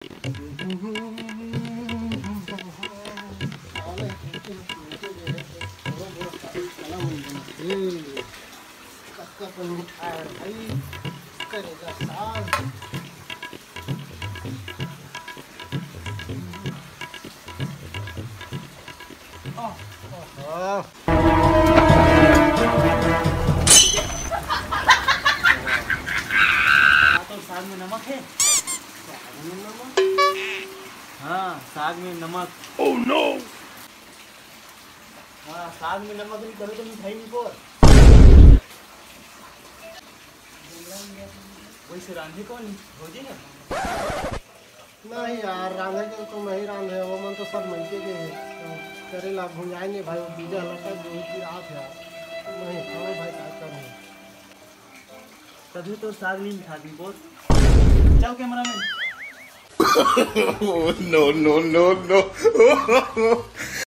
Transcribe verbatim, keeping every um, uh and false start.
का तोर साग में नमक हे? साग में नमक? हाँ, साग में नमक। Oh no! हाँ, साग में नमक नहीं, तभी तो मिठाई नहीं पोर। वैसे रांधे कौन? भौजी ने? नहीं यार, रांधे के तो मैं ही रांधे, वो मन तो सब मिलके गए हैं। करे ला भुंजाए नहीं भाई, वो बीजा लटक गई थी रात यार। नहीं, छोड़ो भाई, क्या करें? तभी तो साग नहीं खा दी बोल। चल cameraman. Oh, no, no, no, no.